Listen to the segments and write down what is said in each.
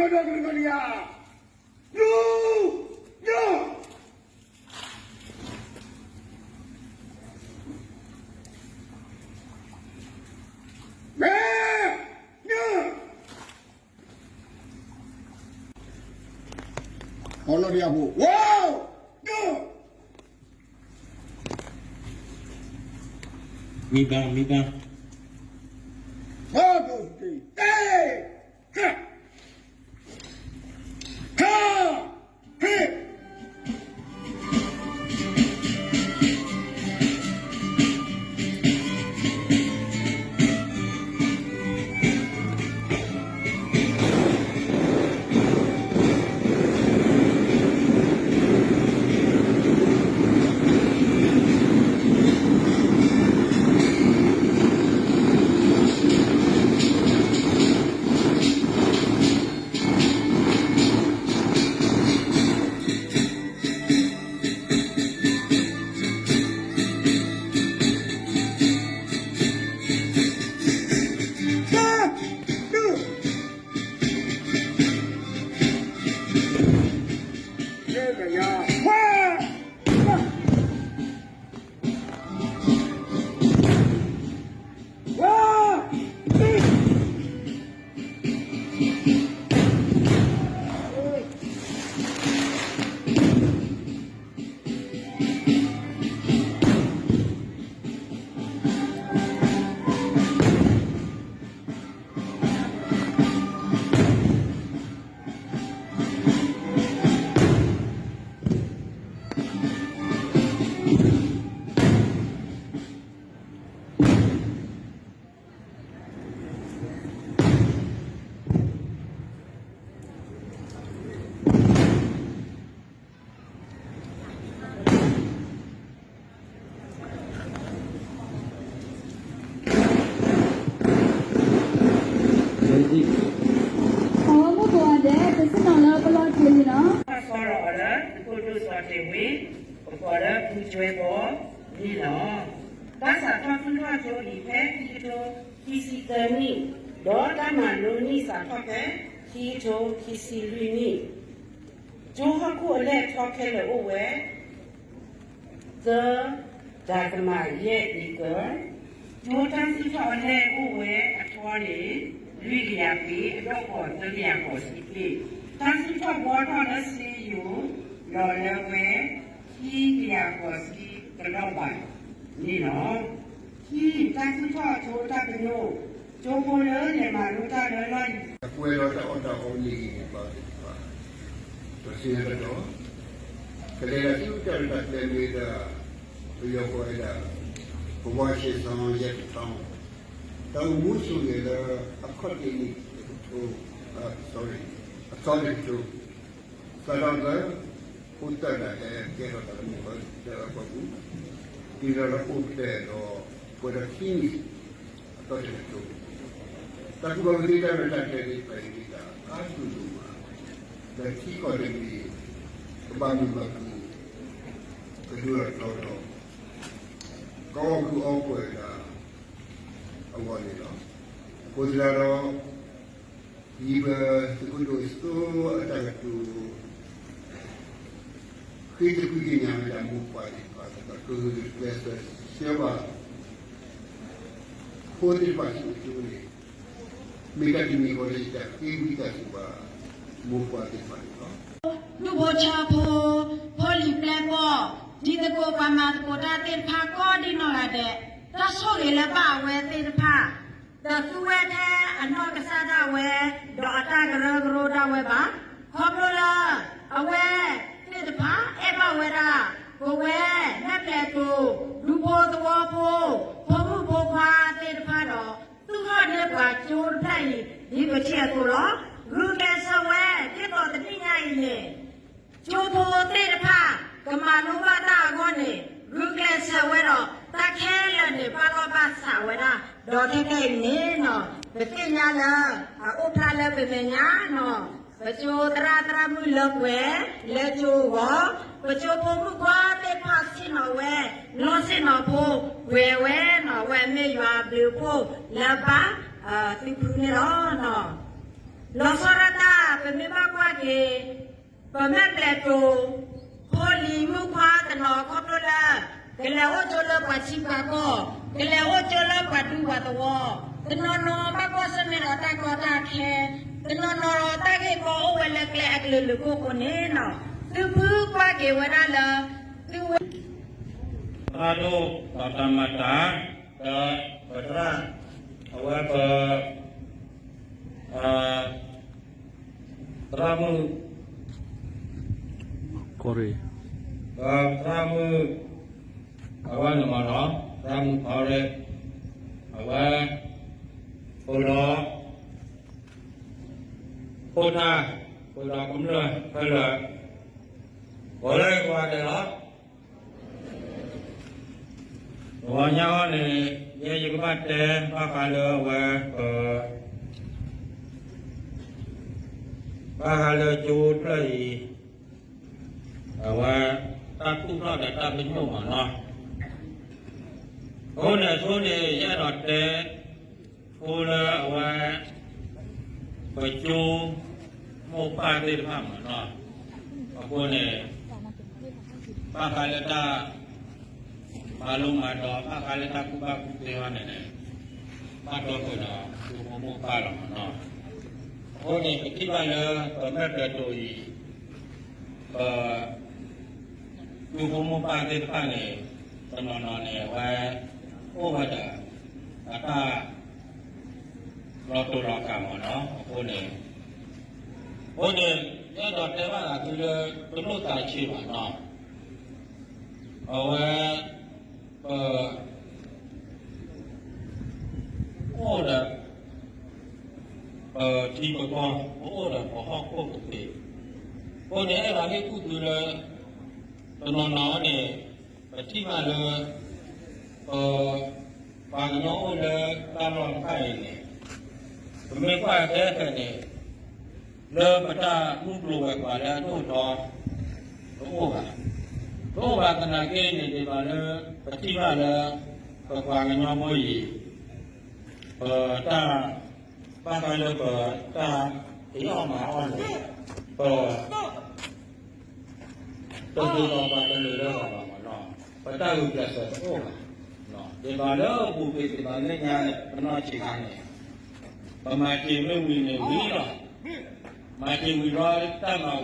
ဒီးကလုာ်ကလုာ်ယၤ, ညိ, ညိ, မဲ, ညိ, အလီၢ်ဒယဖိ, ဝါ, ညိ, မံဘါ, မံဘါ, ဟါ, ဟ့, ဟါ, ဟါ, ဟ့. အဝဲမ့ၢ်ပဝဲဒဲး ပဆ့ၣ်နီၤလၢပလီၢ်ခံန့ၣ်လီၤ. စီၤလီၤအီၤလၢသုးခိၣ်ဒိၣ်စီၤတ့ၤဝ့, ပကိးလၢဖုကၠွဲဘီန့ၣ်လီၤ. တၢ်စးထီၣ်သုးထီၣ်ကၠိအံၤ ဖဲခံကထိခံဆံသၢနံၣ်, ဒီးတၢ်မၤလိနံၣ်စးထီၣ်ဖဲ ခံကထိခံဆံလွံၢ်နံၣ်, ကၠိဟီၣ်ခိၣ်အလဲၢ်အထီခဲလၢာ်အိၣ်ဝဲ သၢဒသမယဲၢ်အ့ကၢၢ်, ကၠိတၢ်သူၣ်ထီၣ်အလဲၢ်အိၣ်ဝဲအထီန့ၣ် လွံၢ်ကယၤဖ့, အဒီၣ်ဃီၤသၢကယၤဃီၤဆံဖ့, တၢ်သူၣ်ထီၣ်ဘှီထီၣ်လၢစ့ယိၤ လီၤလၢဝဲ ခံကယၤဃီၤဆံကဒီးဘးန့ၣ်လီၤ. ခံ, တၢ်သူၣ်ထီၣ်ကၠိတၢ်ပညိၣ်, ကၠိဖိလၢလဲၤမၤလိတၢ်လၢလီၢ်အံၤ အကွဲးဒီးတၢ်အီၣ်တၢ်အီန့ၣ်ဂ့ၤန့ၣ်ဘၣ်သ့ၣ်တဖၣ်, ဒီးဆ့ကတီၢ် ကလဲၤဒၣ်ဆူတၢ်ရဲၣ်တၢ်ကျဲၤမ့ၢ်ဒၣ် ပယီၤကိးဝဲဒၣ် ကဝါရှ့စီယဲၢ်တထောင်, တၢ်အိၣ်မူဆိၣ်ဂ့ၤလၢအခီၣ်တ့ၢ်နံၣ်တကထိ, sorry, အသီတကထိ, စးထီၣ်လၢ ဖိသၣ်ဒၣ်ဟဲကဲထီၣ်သးလၢမုၢ်ဂီၤတၢ်အပူၤ, တုၤလီၤလၢအိၣ်ဖျဲၣ်ဒီးပှဲၤဒီးခံနံၣ် အသီတကထိ, တၢ်ကူၣ်ဘၣ်ကူၣ်သ့တၢ်ရဲၣ်တၢ်ကျဲၤသ့ၣ်တဖၣ်အံၤ မ့ၢ်တၢ်အါထူၣ်ဒိၣ်မး လၢထံကီၢ်တမံၤ ကဘၣ်မုာ်ဘၣ်ခုၣ် ကဒိၣ်ထီၣ်ထီထီၣ် ကအီၣ်ကုၢ်အီပှဲၤဒၣ်အဂီၢ်န့ၣ်လီၤ. အဃိသတးဒီး ယံၤပသုးခိၣ်ဒိၣ်စိအတၢ်ကတိၤ ဃ့သကွံၢ်ကညးဝဲဒၣ်မိၢ်ပှၢ်သ့ၣ်တဖၣ် ဒီးကဂုာ်ကျဲးစၢးဆှၢဘၣ် ဖိသ့ၣ်တဖၣ်ဆူအစိၤန့ၣ် မ့ၢ်တၢ်တမံၤဃီလၢယတၢ်ဃ့ဝံသးစူၤဘၣ် မိၢ်ပှၢ်သ့ၣ်တဖၣ်န့ၣ်လီၤ. ဒူၣ်ဖိထၢဖိ, ဖိလံၤပျဲၢ်ဘီၣ်, တံၤသကိးပှၤမၤသကိးတၢ်သ့ၣ်တဖၣ်ကိးဒ်နီၢ်ဂၤဒဲး, တၢ်ဆိၣ်ဂ့ၤလၢဘၣ်အဝဲသ့ၣ်တဖၣ် တသူဝဲထဲအနီၢ်ကစၢ်ဒၣ်ဝဲ, ဒီးအတၢ်ကရၢကရိဒၣ်ဝဲဘၣ်. ခီဖျိလၢ အဝဲသ့ၣ်တဖၣ်အဲၣ်ဘၣ်ဝဲဒၣ် ပဝဲ နဲၣ်ပျဲၤတိၤ ဒူဖိသဝီဖိ ဖိမုၣ်ဖိခွါသ့ၣ်တဖၣ်ဒီး သူၣ်ထီၣ်န့ၢ်ပှၤကၠိတဖျၢၣ်အံၤ ဒ်ပထံၣ်အသိးလီၤ. ဂုာ်ကျဲးစၢးဝဲ ဒ်သိးတနံၣ်ညါအံၤန့ၣ် ကၠိဖိသ့ၣ်တဖၣ် ကမၤလိဘၣ်တၢ်အဂီၢ်န့ၣ် ဂုာ်ကျဲးစၢးဝဲဒီး တၢ်ခဲလၢာ်န့ၣ် ဘၣ်လီၢ်ဘၣ်စးဝဲဒၣ် ဒီးခဲကနံၣ်အံၤန့ၣ်နီၤ ပသ့ၣ်ညါလၢ အအိၣ်ဖျါလၢပမဲာ်ညါနီၤ ပကၠိသရၣ်သရၣ်မုၣ်လၢပှဲၤ လၢကၠိအဂီၢ်, ပကၠိဖိမုၣ်ခွါသ့ၣ်တဖၣ်ဆ့ၣ်နီၤဝဲ လီၢ်ဆ့ၣ်နီၤဖိ ပှဲၤဝဲနီၤ အဝဲမ့ၢ်ယွၤအဘျုးအဖှိၣ်လၢဘါ သုဖုန့ၣ်လီၤ. လီၤဆီဒၣ်တၢ် ပမ့ၢ်ဘၣ်ကွၢ်က့ၤ ပမဲာ်ဘျဲၣ်တိၤ ဖိလံၤမုၣ်ခွါတနီၤခီဖျိလၢ ကလဲၤအိၣ်ကၠိလၢပှၤထံပှၤကီၢ်, ကလဲၤအိၣ်ကၠိလၢပှၤဒူပှၤသဝီ, တနီၤနီၤဘၣ်ကွၢ်ဆၢၣ်မဲာ်ဒီးတၢ်ကီတၢ်ခဲ, တနီၤနီၤဒီးတၢ်ဂ့ၢ်ကီအိၣ်ဝဲလၢကျဲအကလုာ်လုာ်ခိၣ်ဃိန့ၣ်နီၤ, သုဖုကွၢ်က့ၤဝဲဒၣ်လၢ သုဝဲ သရၣ်ဒိၣ်ဒီးတၢ်မၤတၢ် ဒီးပသရၣ် အဝဲပ သရၣ်မုၣ် ကီၢ်ရ့ၣ် သရၣ်မုၣ် အဝဲန့ၣ်မ့ၢ်နီၤ သရၣ်မုၣ်ကီၢ်ရ့ၣ် အဝဲ ဃိဒီး ဃိထါ ဃိဒီးကမျၢၢ်ခဲလၢာ် ဂီၤလၢဂီၤဒဲးလီၤ. တဂီၤညါအံၤန့ၣ် ယဲယကဘၣ်တဲဘၣ်ဃးလၢအဝဲ ပ ဘၣ်ဃးလၢကၠိတဖျၢၣ်အံၤ အဝဲ တၢ်သူၣ်ထီၣ်ဒီးတၢ်ပညိၣ်မ့ၢ်နီၤ, အဃိန့ၣ်အဆိန့ၣ် ယအဲၣ်ဒိးတဲ ဖိလၢအဝဲ ပကၠိမိၢ်ပၢ်သ့ၣ်တဖၣ်မ့ၢ်နီၤ, အဃိန့ၣ် ဘၣ်ဃးလၢတၢ် မၤလိမၤဒိး ဘၣ်ဃးလၢတၢ်ကူၣ်ဘၣ်ကူၣ်သ့အီၤန့ၣ်န့ၣ် ဘၣ်တီခိၣ်ဒီး ကၠိဖိမိၢ်ပၢ်လီၤမ့ၢ်နီၤ, အဃိန့ၣ် ပထံၣ်ဘၣ်လၢ ပမဲာ်ဘျဲၣ်တိၤအံၤ ပ ကၠိဖိမိၢ်ပၢ်သ့ၣ်တဖၣ်န့ၣ် တနီၤနီၤန့ၣ် အဝဲ အိၣ်ဝဲဒီး အတၢ် လီၤတိၢ်လီၤကၢ်မ့ၢ်နီၤ, အဃိန့ၣ် အဃိန့ၣ် ယအဲၣ်ဒိးတဲဘၣ်ဃးသုလၢ တလိၣ်သးဆံးဘၣ်နီၤ, အဝဲ ပ အိၣ်ဒီး ပထံပကီၢ် ပအိၣ်ဒီးပဟီၣ်ခိၣ်ကသ့, အဃိန့ၣ် အဲၣ်ဒိးဟ့ၣ်ကူၣ်သုလၢ တနီၤနီၤန့ၣ် ပထံၣ်ဘၣ်လၢ ပ ပှၤကညီအိၣ်လၢတၢ်လီၢ်တဖၣ်အံၤန့ၣ် ပမ့ၢ်ကွၢ်ခဲခဲန့ၣ် လၢပတၢ်မုၢ်ကျိၤဝဲၤကွာ်လၢအဒိၣ်ထီ တအိၣ်ဘၣ်, တအိၣ်ဘၣ်သနာ်က့န့ၣ် ဒ်သိးလၢ ပထံၣ်ဘၣ်လၢ ပပှၤကညီဖိအံၤ ပတၢ် ဘၣ်ဃးလၢပတၢ် အ့ၣ်အီၣ်မၤအီၣ်န့ၣ် ပ တဒိးလီၤဘၣ်တလၢာ်လၢဂီၤဘၣ်မ့ၢ်နီၤ, ပတၢ်ဂုာ်ကျဲးစၢးတအိၣ်ဘၣ်, ဒ်သိးလၢပူၤကွံာ်ဒ်သိးလၢညါန့ၣ် ပနီၢ်ဆံးခါန့ၣ် ပမၤစၢၤမ့ၢ်ဝံၤန့ၣ်ဝံၤလီၤ, မၤစၢၤဝံၤလီၤတၢ်မၤဝံၤလံ, သ့ၣ်ညါန့ၣ် အ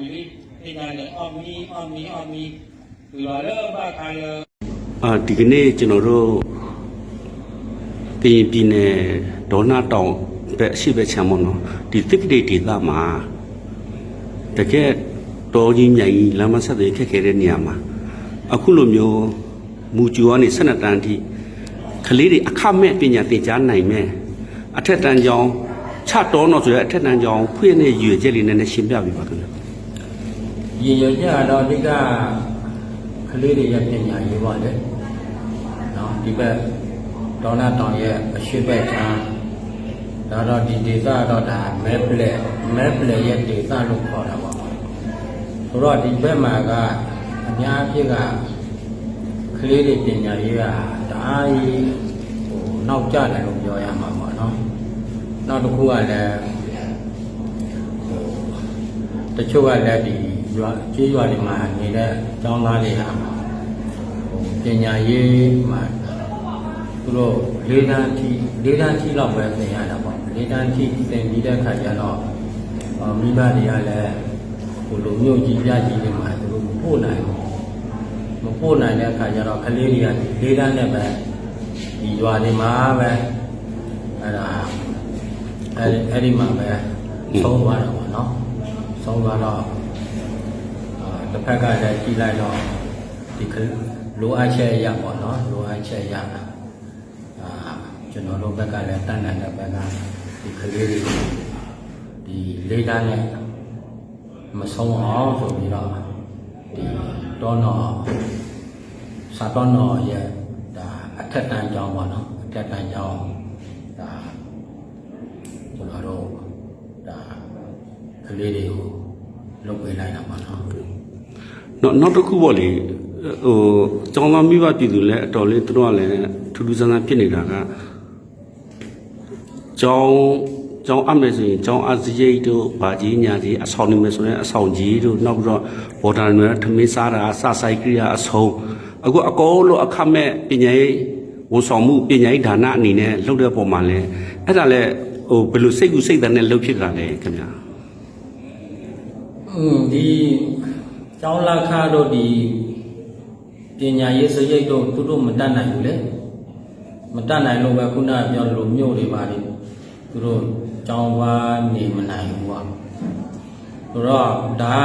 ီၣ်မံ အီၣ်မံ အီၣ်မံ, တုၤလီၤလၢဘၣ်ခါလၢ ဒီကနေ့ ကျွန်တော်တို့ ကရင်ပြည်နယ် ဒေါနတောင်ဘက် အရှေ့ဘက်ခြမ်းပေါ့နော် ဒီသစ်ကလေးဒေသမှာ တကယ့်တောကြီးမြိုင်ကြီး လမ်းမဆက်သွယ်ရေးခက်ခဲတဲ့နေရာမှာ အခုလိုမျိုး မူကြိုကနေ ဆယ့်နှစ်တန်းအထိ ကလေးတွေ အခမဲ့ပညာသင်ကြားနိုင်မဲ့ အထက်တန်းကျောင်း ချတော်နော်ဆိုတဲ့ အထက်တန်းကျောင်း ဖွင့်တဲ့ရည်ရွယ်ချက်လေး နည်းနည်းရှင်းပြပေးပါခင်ဗျာ။ ရည်ရွယ်ချက်ကတော့ အဓိက ကလေးတွေရဲ့ ပညာရေးပေါ့လေ။ နော် ဒီဘက် ဒေါနတောင်ရဲ့ အရှေ့ဘက်ခြမ်း ဒါတော့ ဒီဒေသတော့ ဒါ မဲပလဲ မဲပလဲရဲ့ ဒေသလို့ ခေါ်တာပေါ့။ ဆိုတော့ ဒီဘက်မှာက အများအားဖြင့်က ကလေးတွေ ပညာရေးက တအားကြီး ဟို နောက်ကျတယ်လို့ ပြောရမှာပေါ့နော်။ နောက်တစ်ခုကလည်း ဟို တချို့ကလည်း ဒီရွာ ကျေးရွာတွေမှာ နေတဲ့ ကျောင်းသားတွေဟာ ဟို ပညာရေးမှာ သူတို့ လေးတန်းထိ လေးတန်းထိလောက်ပဲ သင်ရတာပေါ့။ လေးတန်းထိ သင်ပြီးတဲ့အခါကျတော့ မိဘတွေကလည်း ဟိုလို မြို့ကြီးပြကြီးတွေမှာ သူတို့ မပို့နိုင်ဘူး။ မပို့နိုင်တဲ့အခါကျတော့ ကလေးတွေက ဒီလေးတန်းနဲ့ပဲ ဒီရွာတွေမှာပဲ အဲ့ဒါ အဲ့ဒီ အဲ့ဒီမှာပဲ ဆုံးသွားတာပေါ့နော်။ ဆုံးသွားတော့ အာ တစ်ဖက်ကလည်း ကြည့်လိုက်တော့ ဒီက လိုအပ်ချက်အရပေါ့နော်။ လိုအပ်ချက်အရ အာ ကျွန်တော်တို့ဘက်ကလည်း တတ်နိုင်တဲ့ဘက်က ဒီကလေးတွေ ဒီလေးတန်းနဲ့ မဆုံးအောင်ဆိုပြီးတော့ ဒီတောနော် စာတောနော်ရဲ့ ဒါ အထက်တန်းကျောင်းပေါ့နော်။ အထက်တန်းကျောင်း ဒါ ကျွန်တော်တို့ ဒါ ကလေးတွေကို လုပ်ပေးလိုက်တာပေါ့နော်။ နောက် နောက်တစ်ခုပေါ့လေ ဟို ကျောင်းသားမိဘပြည်သူလည်း အတော်လေး သူတို့ကလည်း ထူးထူးဆန်းဆန်းဖြစ်နေတာက ကျောင်း ကျောင်းအပ်မယ်ဆိုရင် ကျောင်းအပ်စရိတ်တို့ ဘာကြီးညာကြီး အဆောင်နေမယ်ဆိုရင် အဆောင်ကြီးတို့ နောက်ပြီးတော့ ဘော်ဒါနွယ်ထမင်းစားတာ စစရိတ်ကရိယာအဆုံး အခုအကုန်လုံးအခမဲ့ ပညာရေးဝန်ဆောင်မှု ပညာရေးဒါနအနေနဲ့ လုပ်တဲ့အပေါ်မှာလည်း အဲ့ဒါလည်း ဟို ဘယ်လိုစိတ်ကူးစိတ်သန်းနဲ့ လုပ်ဖြစ်တာလဲခင်ဗျာ။ ဒီ ကျောင်းလခတို့ ဒီ ပညာရေးစရိတ်တို့ သူတို့မတတ်နိုင်ဘူးလေ။ မတတ်နိုင်လို့ပဲ ခုနကပြောသလို မြို့တွေဘာတွေ သူတို့ ကျောင်းသွားနေမနိုင်ဘူးပေါ့။ ဆိုတော့ ဒါ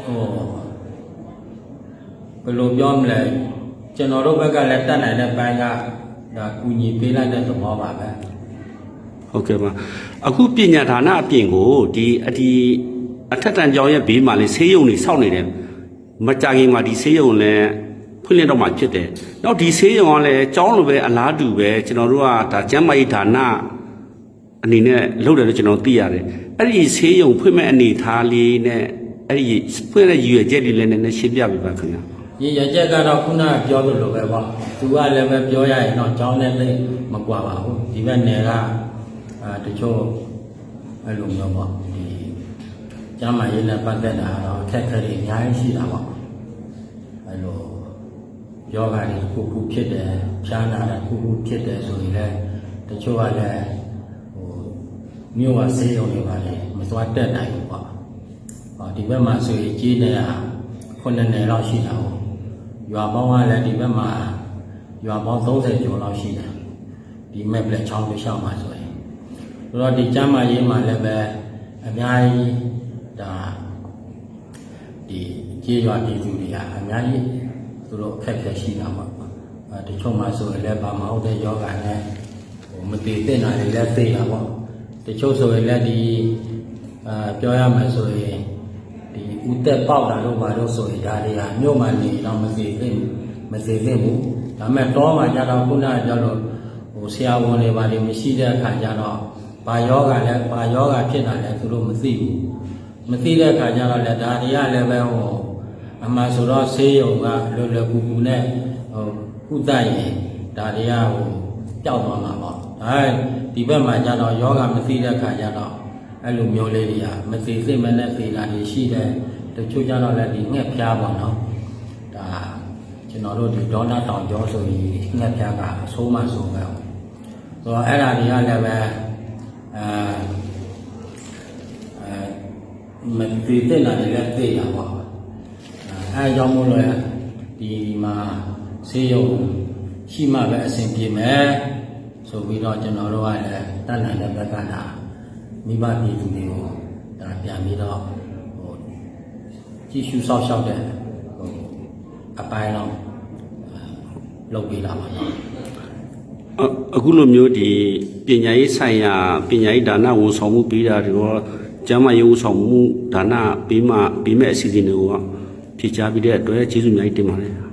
က ဟို ဘယ်လိုပြောမလဲ ကျွန်တော်တို့ဘက်ကလည်း တတ်နိုင်တဲ့ဘက်က ဒါကူညီပေးလိုက်တဲ့သဘောပါပဲ။ ဟုတ်ကဲ့ပါ။ အခုပညာဒါနအပြင်ကို ဒီ အထက်တန်းကျောင်းရဲ့ မကြာခင်မှာ ဒီဆေးရုံလည်း ဖွင့်လှစ်တော့မှာဖြစ်တယ်။ နောက်ဒီဆေးရုံကလည်း ကျောင်းလိုပဲ အလားတူပဲ ကျွန်တော်တို့က ဒါကျန်းမာရေးဒါန အနေနဲ့ လုပ်တယ်လို့ ကျွန်တော်သိရတယ်။ အဲ့ဒီဆေးရုံဖွင့်မဲ့အနေအထားလေးနဲ့ အဲ့ဒီဖွင့်တဲ့ရည်ရွယ်ချက်လေးလည်း နည်းနည်းရှင်းပြပေးပါခင်ဗျာ။ ရည်ရွယ်ချက်ကတော့ ခုနကပြောသလိုပဲပေါ့။ သူကလည်းပဲ ပြောရရင်တော့ ကျောင်းနဲ့သိပ်မကွာပါဘူး။ ဒီဘက်နယ်က အာ တချို့ အဲ့လိုမျိုးပေါ့။ ဒီကျန်းမာရေးနဲ့ပတ်သက်တာကတော့ အခက်အခဲတွေအများကြီးရှိတာပေါ့။ အဲ့လို ရောဂါတွေတစ်ခုခုဖြစ်တယ်၊ ဖျားနာတာတစ်ခုခုဖြစ်တယ်ဆိုရင်လည်း တချို့ကလည်း ဟို မြို့ကဆေးရုံတွေဘာတွေ မသွားတက်နိုင်ဘူးပေါ့။ ဟော ဒီဘက်မှာဆိုရင် ကျေးနယ်က ခုနှစ်နယ်လောက်ရှိတာပေါ့။ ရွာပေါင်းကလည်း ဒီဘက်မှာ ရွာပေါင်းသုံးဆယ်ကျော်လောက်ရှိတယ်။ ဒီမဲ့ပလဲချောင်းတစ်လျှောက်မှာဆိုရင် ဆိုတော့ ဒီကျန်းမာရေးမှာလည်းပဲ အများကြီး ဒါ ဒီကျေးရွာပြည်သူတွေက အများကြီး သူတို့အခက်အခဲရှိတာပေါ့။ အဲ တချို့မှာဆိုရင်လည်း ဘာမှမဟုတ်တဲ့ရောဂါနဲ့ ဟို မသေသင့်တာတွေလည်းသေတာပေါ့။ တချို့ဆိုရင်လည်း ဒီ အဲ ပြောရမယ်ဆိုရင် ဒီဦးသက်ပေါက်တာတို့ဘာတို့ဆိုရင် ဒါတွေက မြို့မှာနေတော့ မသေသင့်ဘူး၊ မသေသင့်ဘူး။ ဒါပေမဲ့ တောမှာကျတော့ ခုနကပြောလို့ ဟို ဆရာဝန်တွေဘာတွေမရှိတဲ့အခါကျတော့ ဘာရောဂါလဲ ဘာရောဂါဖြစ်တာလဲ သူတို့မသိဘူး။ မသိတဲ့အခါကျတော့လည်း ဒါတွေကလည်းပဲ ဟို အမှန်ဆိုတော့ ဆေးရုံက လွယ်လွယ်ကူကူနဲ့ ဟို ကုသရင် ဒါတွေက ဟို ပျောက်သွားမှာပေါ့။ ဒါ ဒီဘက်မှာကျတော့ ရောဂါမသိတဲ့အခါကျတော့ အဲ့လိုမျိုးလေးတွေက မသေသင့်ဘဲနဲ့သေတာတွေရှိတယ်။ တချို့ကျတော့လည်း ဒီငှက်ဖျားပေါ့နော်။ ဒါ ကျွန်တော်တို့ ဒီဒေါနတောင်ကျောဆိုရင် ငှက်ဖျားကအဆိုးမှဆိုးပဲ။ ဆိုတော့ အဲ့ဒါတွေကလည်းပဲ အဲ အဲ မသေသင့်တာတွေလည်းသေတာပေါ့။ အဲ အဲဒါကြောင့်မို့လို့ ဒီမှာ ဆေးရုံရှိမှပဲအဆင်ပြေမယ်ဆိုပြီးတော့ ကျွန်တော်တို့ကလည်း တတ်နိုင်တဲ့ဘက်ကဒါ မိဘပြည်သူတွေကို ဒါပြန်ပြီးတော့ ဟို ကြည့်ရှုစောင့်ရှောက်တဲ့ ဟို အပိုင်းတော့ လုပ်ပေးတာပါနော်။ အခုလိုမျိုး ဒီပညာရေးဆိုင်ရာ ပညာရေးဒါနဝန်ဆောင်မှုပေးတာတွေရော ကျန်းမာရေးဝန်ဆောင်မှုဒါနပေးမှ ပေးမဲ့အစီအစဉ်တွေကိုရော ဖြေကြားပေးတဲ့အတွက် ကျေးဇူးအများကြီးတင်ပါတယ်။